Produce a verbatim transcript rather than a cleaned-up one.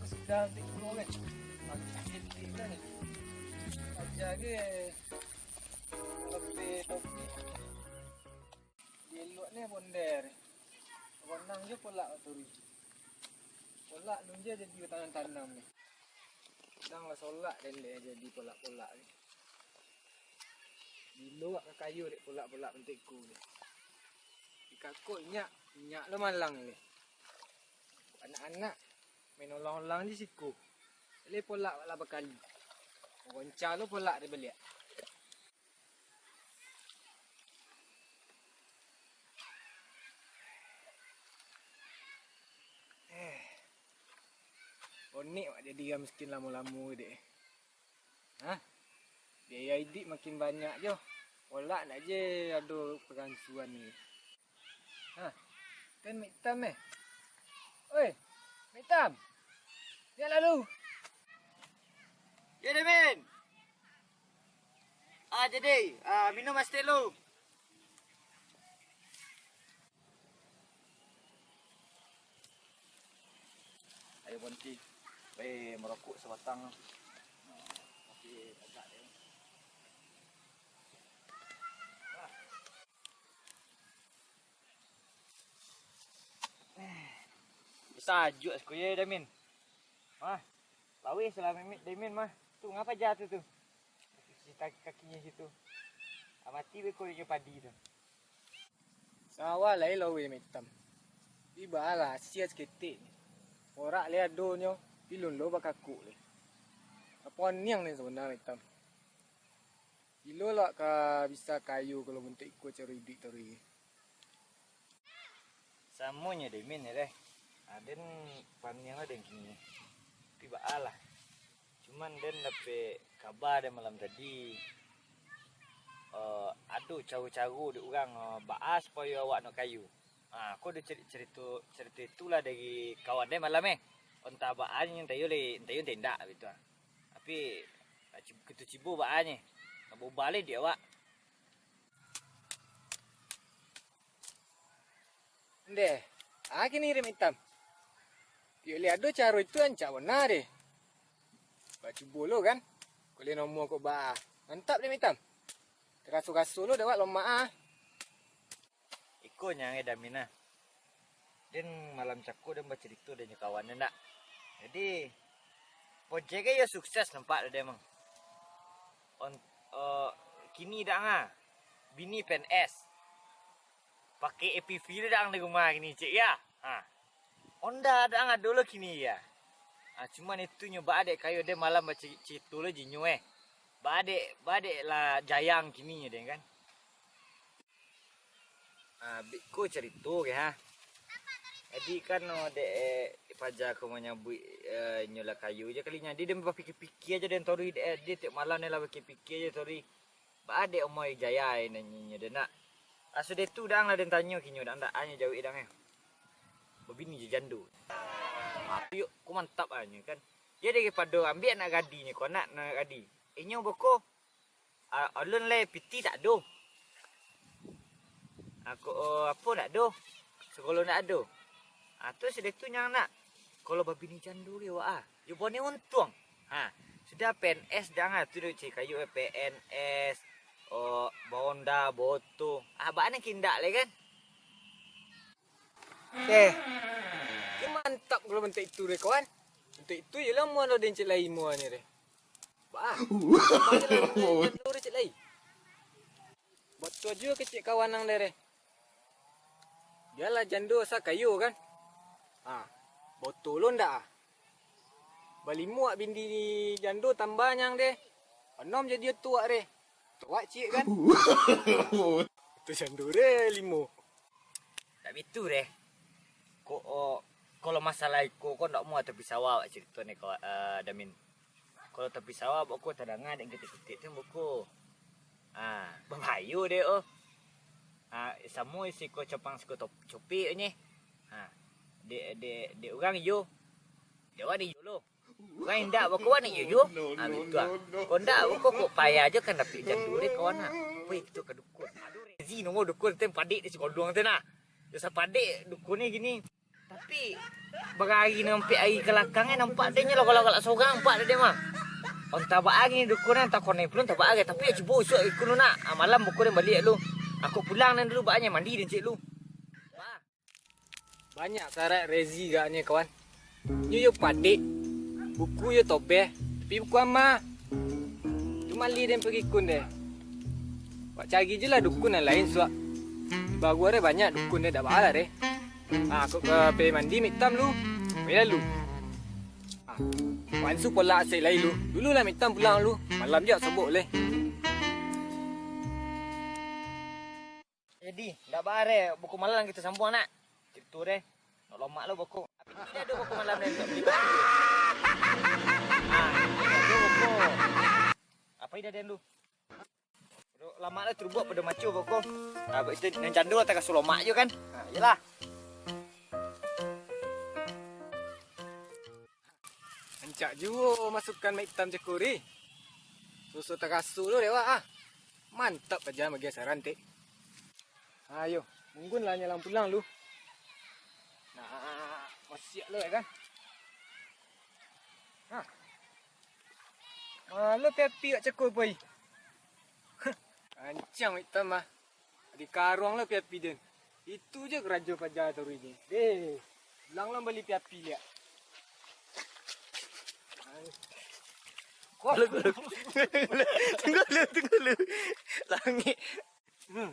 Sudah nanti dulu kan. Nanti dulu kan. Aja ke. Tapi topi. Dielok ni bonder. Ronang je polak turi. Polak nun je jadi tanam-tanam ni. Dang lah solak den dek jadi polak-polak ni. Bilo wak ka kayo dek polak-polak bentuk ko ni. Dikakok inyak, inyak lo malang ni. Anak-anak main olang-olang di siko. Leh polak wak lah bakali. Ronca lo polak di baliak. Eh. Onek wak jadi urang miskin lamo-lamo dek. Hah? Biaya iduik makin banyak jo. Olak nak je ado peransuan ni. Hah? Kan Mek Tam eh? Oi, Mek Tam. Lihat lalu. Ya, Demin. Ah, jadi, ah, minum es teh lu. Ayo, Bonti. Weh, merokok sebatang. Nah, tapi agak deh. Bisa ajuk aku ya, Damin. Mah, laweh salah Mimit Damin mah. Tu ngapa jatuh tu? Cuci kaki-kakinyo situ. Ah, mati beko inyo padi tu. Sawa lai laweh Mimit Tam. Ibalah asia saketek. Orak lai adonyo, pilun lo bakakuk lai. Apo aniang ni sabananyo Mimit Tam? Bilo lah ka bisa kayo kalau bantuak iko caro iduik tadi. Samonyo Demin yo deh. Aden paniang lah den kini. Tapi baa lah. Cuman den dapek kaba den malam tadi. Eh, ado caro-caro dek urang, eh, baa supayo awak nak kayo. Ah, ko ado cari-, carito, carito itulah dari kawan den malam eh. Entah baa nyo, entah iyo le, entah iyo entah indak gitu ah. Tapi, ah, ci-, kito cibo baa nyo. Nak baubah le dek awak. Ndeh, ah kini Rim Itam. Iyo le ado caro itu rancak bana deh. Bak cubo lo kan. Ko le nomo ko baa. Mantap Rim Itam. Taraso-raso lo dek awak lomak ah. Iko nyo ngai Damin ah. Den malam cako den bacarito den jo kawan den dak. Jadi, projek e yo sukses nampak dek den mah. On, eh, kini dak nga, bini P N S. Pakai A P V dak di rumah kini cek ya. Ha. Honda dak ado lo kini ya. Ha, cuman itu nyo baa dek kayo den malam bacarito lo jinyo eh. Baa dek, baa dek lah jayang kini den kan. Ah, beko carito ke ha. Jadi kan, oh, dek, eh, paja ko manyabuik, eh, inyo lah kayo je kali nyo. Jadi den bapikia-pikia je den tadi, dek, eh, den tiok malam ni lah bapikia-pikia je tadi. Baa dek Omoy Jaya e nanyonyo den nak. Ah, sudah tu dang lah den tanyo kinyo dang, dak anyo jawek dang eh. Babini je jando. Ah, yo, ko mantap anyo kan. Yo daripado ambiak anak gadinyo ko, anak, anak gadi. Inyo beko Ah, alun lai piti dak ado. Aku, oh, apo dak ado. Sagalo dak ado. Ah, tu sudah tu nyang nak. Kalau babini jando ge wak ah. Yo bone untuang. Ha, sudah P N S dang ah tu dek cik kayu eh, P N S, oh, bonda, boto. Ah, baa nan kindak lai kan? Eh, ki mantap kalau bantuak itu deh kawan. Bantuak itu je lah mua lo den cek lai mua ni deh. Bah, tambah je lah den jando deh cek lai. Boto ajo kecek kawan nang deh deh. Bialah jando asa kayo kan. Ha, boto lo ndak ah. Balimo wak bini jando tambah nyang deh. Onom jadi otuak deh. Otuak ciek kan. Itu jando deh limo. Dak bitu deh. Ko, o, kalau masalah iko ko ndak muah tapi sawah wak carito ni ko, eh, Damin. Kalau tapi sawah boko tadanga dek ketek-ketek tu boko. Ah, babayo deh oh. Ah, samo isi ko copang siko top-, copik nye. Ah, dek, dek, dek urang iyo. Dek wak ni iyo lo. Urang indak boko wani iyo jo. Ha, bitu ah. Ko ndak boko kok payah jo kan dapik jando deh kawan ah. Poi kito ka dukun. Aduh, rezi nomo dukun ten padek di sikolong ten ah. Yo sapadek dukun ni gini. Tapi, barari nan ampek ari ka lakang, eh, nampak dek nyo lah galak-galak sorang, nampak dek den mah. Antah baa ari dukun, antah konai pulo, antah baa ari. Tapi, yo cubo isuak ikun lu nak. Ah, malam beko den baliak lu. Aku pulang nan dulu, baa nyo mandi den cek lu. Baa. Banyak saraik Rezi gaknyo, kawan. Nyo yo padek, buku yo tobeh, tapi buku ama. Tu malih den pagikun deh. Wak cari je lah dukun nan lain suak. Baru ado banyak dukun deh, dak baa lah deh. Ah, kok ka pe mandi Mak Itam lu. Pai lalu. Ah, Wan Su polak asek lai lu. Dulu lah Mak Itam pulang lu. Malam je sobok leh. Jadi, ndak baa deh, beko malam kito sambuang nak. Carito deh. Nak lomak lo beko. Tapi ado beko malam deh, nak bali batu. Ah, ado beko. Apo ide den lu? Pado lamak lo turubuak pado maco beko. Ah, beko itu nan cando taraso lomak jo kan? Ah, iyolah. Rancak juo masukan Mak Itam cakuri. Susu taraso lo dewak ah. Mantap paja bagi saran tek. Ayo, munggun lah nyalang pulang lu. Nah, masiak lo ya kan? Hah. Malo piapi wak cako poi. Rancak Mak Itam ah. Di karuang lo piapi den. Itu je karajo paja taruih ni. Deh, pulang lo bali piapi liak. Tunggu lu, tunggu lu. Langik. Hmm.